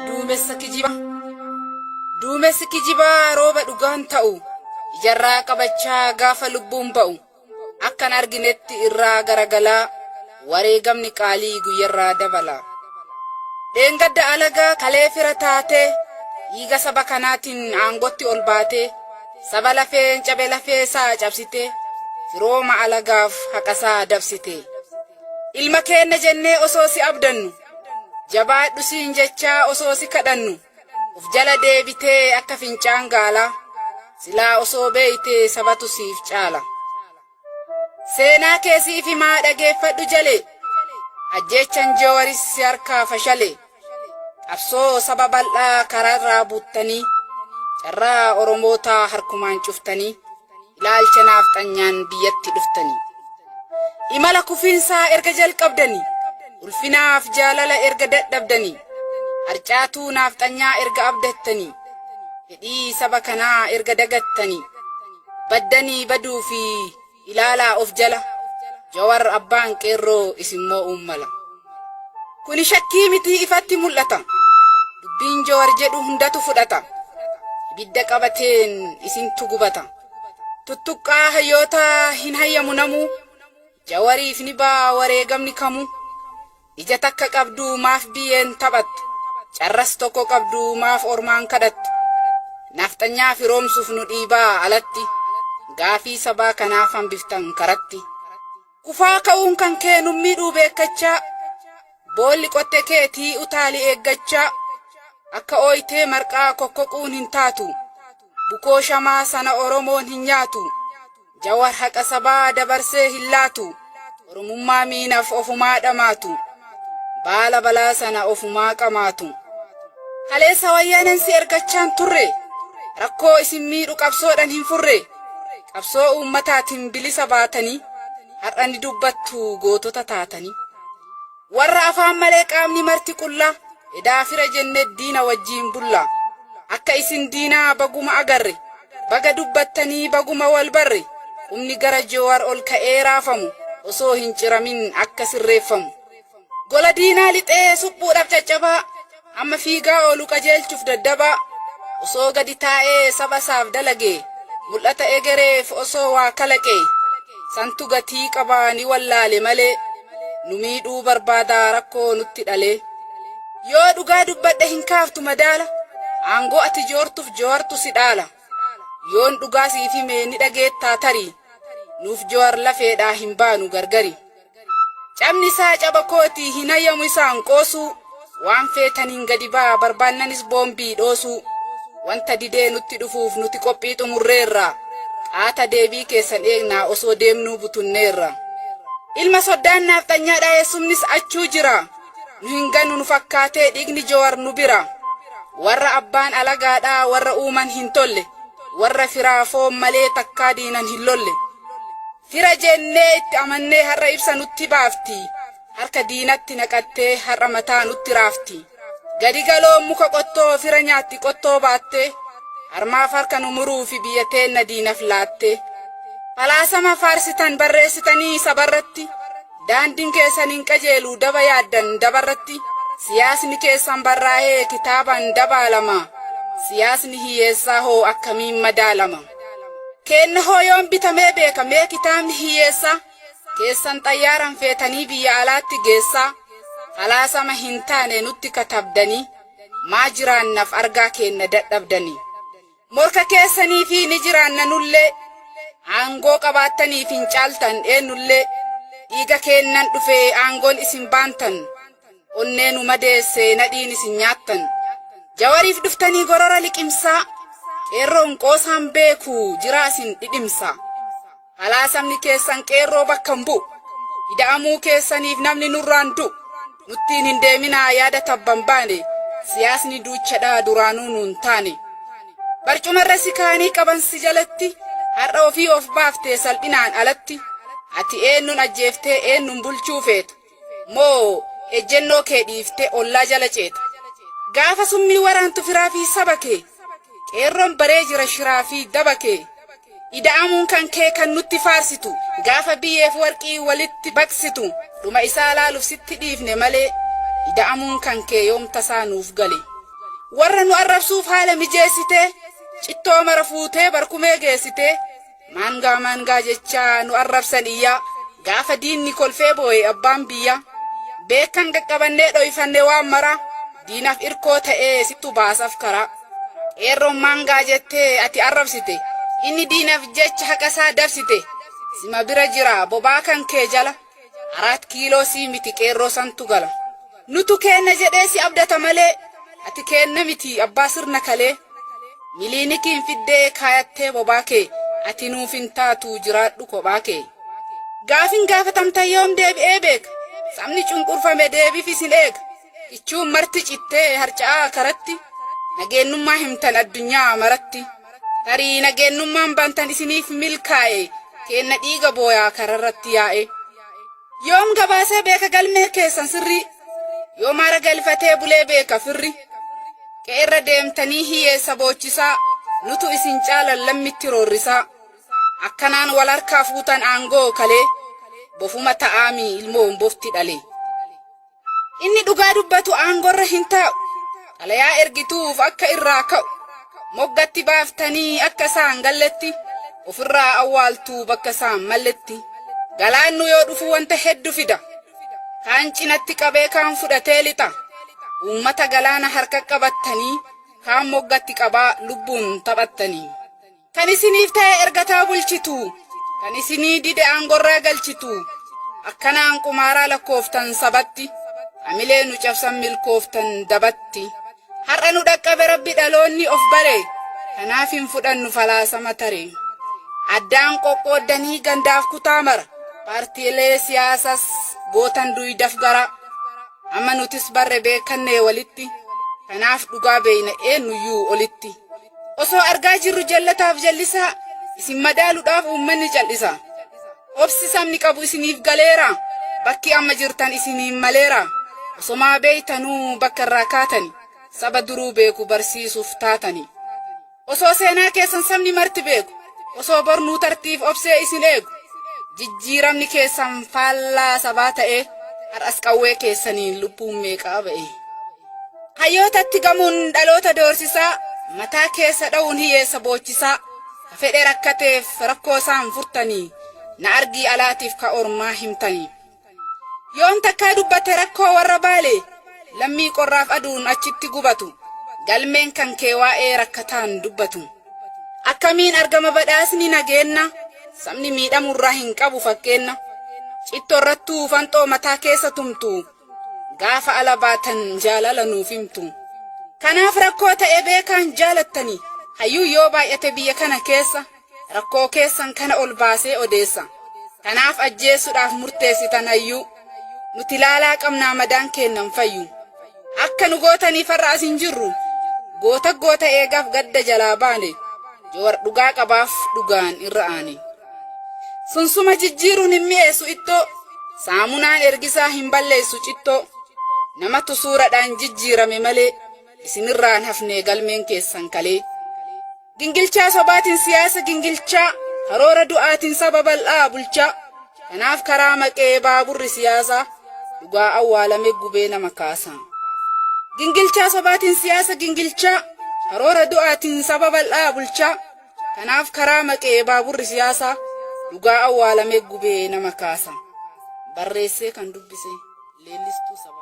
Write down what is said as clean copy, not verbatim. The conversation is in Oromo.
Duumessa kijiba. Duumessi kijibaa rooba dhugaan ta'u ijarraa qabachaa gaafa lubbuun ba'u akkan arginetti irraa garagalaa wareegamni qaalii guyyarraa dabala. Dheengadda alagaa kalee fira taatee dhiiga saba kanaatiin aangotti ol baatee saba lafeen cabe lafee isaa cabsite firooma alagaaf haqasaa dabsite. Ilma keenna jennee osoo si abdannu jabaadhu siin jechaa osoo si kadhannu of jala deebitee akka fincaan gaalaa silaa osoo beeytee sabatu siif caala. Seenaa kee siif himaa dhageeffadhu jalee ajjeechan Joowaris si harkaa fashale qabsoo saba bal'aa karaarraa buuttanii carraa Oromootaa harkumaan cuftanii ilaalcha naafxanyaan biyyatti dhuftanii. Imala kufiinsaa erga jalqabdanii ulfinaaf jaalala erga dadhabdanii harcaatuu naafxanyaa erga abdattanii fedhii saba kanaa erga dagattanii baddanii baduu fi ilaalaa of jala Jawar abbaan qeerroo isin moo'uun mala. Kuni shakkii mitii ifatti mul'ata. Dubbiin Jawar jedhu hundatu fudhata. Ibidda qabateen isintu gubata. Tuttuqqaa hayyoota hin hayyamu namuu. Jawariif ni ba'a wareegamni kamuu. Ija takka qabduu maaf biyyeen taphattu. Carras tokko qabduu maaf ormaan kadhattu. Nafxanyaa firoomsuuf nu dhiibaa alatti. Gaafii sabaa kanaaf hambiftan karatti. Kufaa ka'uun kan kee nu miidhuu beekkachaa. Boolli qotte keetii utaali eeggachaa. Akka ooyitee marqaa kokkoquun hin taatu. Bukoo shamaa sana Oromoon hin nyaatu. Jawar haqa sabaa dabarsee hin laatu. Oromummaa miinaaf ofumaa dhamaatu. Baala balaa sana ofumaa qamaatu. Kaleessa wayyaaneen si ergachaan turre. Rakkoo isin miidhu qabsoodhaan hin furre. Qabsoo uummataatiin bilisa baatanii har'a ni dubbattu gootota taatanii. Warra afaan malee qaamni marti qullaa edaa fira jennee diina wajjiin bulla. Akka isin diinaa baguma agarre baga dubbattanii baguma wal barre humni gara Joowar ol ka'ee raafamu osoo hin ciramin akka sirreeffamu. Gola diinaa lixee suphuudhaaf caccabaa amma fiigaa oolu qajeelchuuf daddabaa osoo gadi taa'ee saba isaaf dalagee mul'ata egereef osoo waa kalaqee santu gatii qabaa ni wallaale malee nu miidhuu barbaadaa rakkoo nutti dhalee. Yoo dhugaa dubbadhe hin kaaftu madaala aangoo ati joortuuf joortu si dhaala. Yoon dhugaa siif hime ni dhageettaa tarii nuuf joowar lafeedhaa hin baanu gargari. Cabni isaa caba kootii hin hayyamu isaan qoosuu waan feetaniin gadi baa barbaannanis boombii dhoosuu wanta didee nutti dhufuuf nuti qophii xumurreerra qaata deebii keessan eegnaa osoo deemnuu butunneerra. Ilma soddaan naafxanyaa dhaheessumnis achuu jira nu hin ganu nu fakkaatee dhiigni joowar nu bira warra abbaan alagaadhaa warra uuman hin tolle warra firaa foon malee takkaa diinan hin lolle. Fira jennee itti amannee har'a ibsa nutti baafti. Harka diinatti naqattee har'a mataa nutti raafti. Gadi galoon muka qottoo fira nyaatti qottoo baattee. Harmaaf harka nu muruu fi biyya teenna diinaf laatte. Falaasama faarsitan barreessitanii sabarratti. Daandiin keessan hin qajeelu daba yaaddan dabarratti. Siyaasni keessan barraa'ee kitaabaan dabaalama. Siyaasni hiyyeessaa hoo akkamiin madaalama? Keenna hoo yoon bitamee beeka mee kitaabni hiyyeessaa keessan xayyaaran feetanii biyya alaatti geessaa falaasama hin taane nutti katabdanii maa jiraannaaf argaa keenna dadhabdanii. Morka keessanii fi ni jiraanna nullee aangoo qabaattaniif hin caaltan eenyullee dhiiga keennan dhufee aangoon isin baantan onnee nu madeesse nadhiin isin nyaattan. Jawariif dhuftanii gorora liqimsaa qeerroon qoosaan beeku jiraa isin dhidhimsa. Falaasamni keessan qeerroo bakka hin bu'u. Ida'amuu keessaniif namni nurraan du'u. Nuttiin hin deeminaa yaada tabban baane. Siyaasni duuchadhaa duraanuu nuun taane. Barcumarra si kaanii qaban si jalatti. Har'a ofii of baaftee salphinaan alatti. Ati eenyuun ajjeeftee eenyuun bulchuu feeta. Moo ejjennoo kee dhiiftee ollaa jala ceeta. Gaafa summii waraantu firaa fi saba kee. Qeerroon baree jira shiraa fi daba kee. Ida'amuun kan kee kan nutti faarsitu gaafa biyyeef warqii walitti baqsitu dhuma isaa laaluuf sitti dhiifne malee ida'amuun kan kee yoom tasaa nuuf gale. Warra nu arrabsuuf haala mijeessitee, cittoo mara fuutee barkumee geessitee, maangaa maangaa jechaa nu arrabsan iyyaa, gaafa diinni kolfee boo'e abbaan biyyaa. Beekan qaqqabannee dhoyfanne waan maraa, diinaaf irkoo ta'ee sittu baasaf karaa. Qeerroon maangaa jettee ati arrabsite, inni diinaaf jecha haqa isaa dabsite, sima bira jira bobaa kan kee jala, 4 kiiloo sii miti qeerroo santu gala. Nutu keenna jedhee si abdata malee, ati keenna miti abbaa sirna kalee. Miliinikiin fiddee kaayattee bobaa kee, ati nuuf hin taatu jiraadhu kophaa kee. Gaafin gaafatamtan yoom deebi'ee beeka, sabni cunqurfame deebiif isin eega. Kichuun marti cittee harca'aa karatti, nageennummaa himtan addunyaa maratti. Tarii nageennummaan bantan isiniif milkaa'e, keenna dhiiga booyaa kararratti yaa'e. Yoom gabaasee beeka galmee keessan sirrii, yoom haara galfatee bulee beeka firri. Qe'erra deemtanii hiyyeessa boochisaa, nutu isin caalan lammitti roorrisaa. Akkanaan wal harkaa fuutan aangoo kalee, bofuma ta'aami ilmoon bofti dhale. Inni dhugaa dubbatu aangorra hin taa'u, xalayaa ergituuf akka irraa ka'u, moggatti baaftanii akka isaan galletti, ofirraa awwaaltu bakka isaan malletti. Galaannu yoo dhufu wanta heddu fida, kaan cinatti qabee kaan fudhatee lixa. Uummata galaana harka qabattanii, kaan moggatti qabaa lubbuun taphattanii. Kan isiniif ta'e ergataa bulchitu, kan isinii dide aangorraa galchitu, akkanaan qumaaraa lakkooftan sabatti, hamilee nu cabsan milkooftan dabatti. Har'a nu dhaqqabe rabbi dhaloonni of bare, kanaaf hin fudhannu falaasama tare. Addaan qoqqooddanii gandaaf kutaa mara, paartiilee siyaasas gootan duydaf gara. Amma nutis barre beekannee walitti, kanaaf dhugaa beeyna eenyuyyuu olitti. Osoo argaa jirru jallataaf jallisaa, isin madaaluudhaaf uummanni cal'isa. Obsi sabni qabu isiniif galeera, bakki amma jirtan isiniin maleera. Osomaa beeytanuu bakka irraa kaatani, saba duruu beeku barsiisuuf taatani. Osoo seenaa keessan sabni marti beeku, osoo bornuu tartiif obsee isin eegu, jijjiiramni keessan faallaa sabaa ta'ee, har'as qawwee keessaniin lubbuun meeqaa ba'e. Hayyootatti gamuun dhaloota doorsisaa, mataa keessa dha'uun hiyyeessa boochisaa, ka fedhe rakkateef rakkoo isaan furtanii, na argii alaatiif ka ormaa himtanii. Yoom takkaa dubbatte rakkoo warra baale, lammii qorraaf aduun achitti gubatu, galmeen kan kee waa'ee rakkataan dubbatu. Akkamiin argama badhaasni nageenna, sabni miidhamurraa hin qabu fakkeenna. Cittoorrattuu fanxoo mataa keessa tumtu, gaafa ala baatan jaalala nuuf himtu. Kanaaf rakkoo ta'e beekaan jaalattani, hayyuu yoo baay'ate biyya kana keessa, rakkoo keessan kana ol baasee odeessa. Kanaaf ajjeesuudhaaf murteessitan hayyuu, nuti laalaa qabnaa madaan keennan fayyu. Akka nu gootaniif har'a as hin jirru, goota goota eegaaf gadda jalaa baane, Joowar dhugaa qabaaf dhugaan irra aane. Sunsuma jijjiiruun hin mi'eessu ittoo, saamunaan ergisaa hin balleessu cittoo. Namatu suuradhaan jijjiirame malee, isinirraan hafnee galmeen keessan kalee. Gingilchaa sobaatiin siyaasa gingilchaa, karoora du'aatiin saba bal'aa bulchaa. Kanaaf karaa maqee baaburri siyaasaa, dhugaa awwaalame gubee nama kaasa. Gingilchaa sobaatiin siyaasa gingilchaa, karoora du'aatiin saba bal'aa bulchaa. Kanaaf karaa maqee baaburri siyaasaa, dhugaa awwaalame gubee nama kaasa. Barreessee kan dubbise leellistuu sabaa.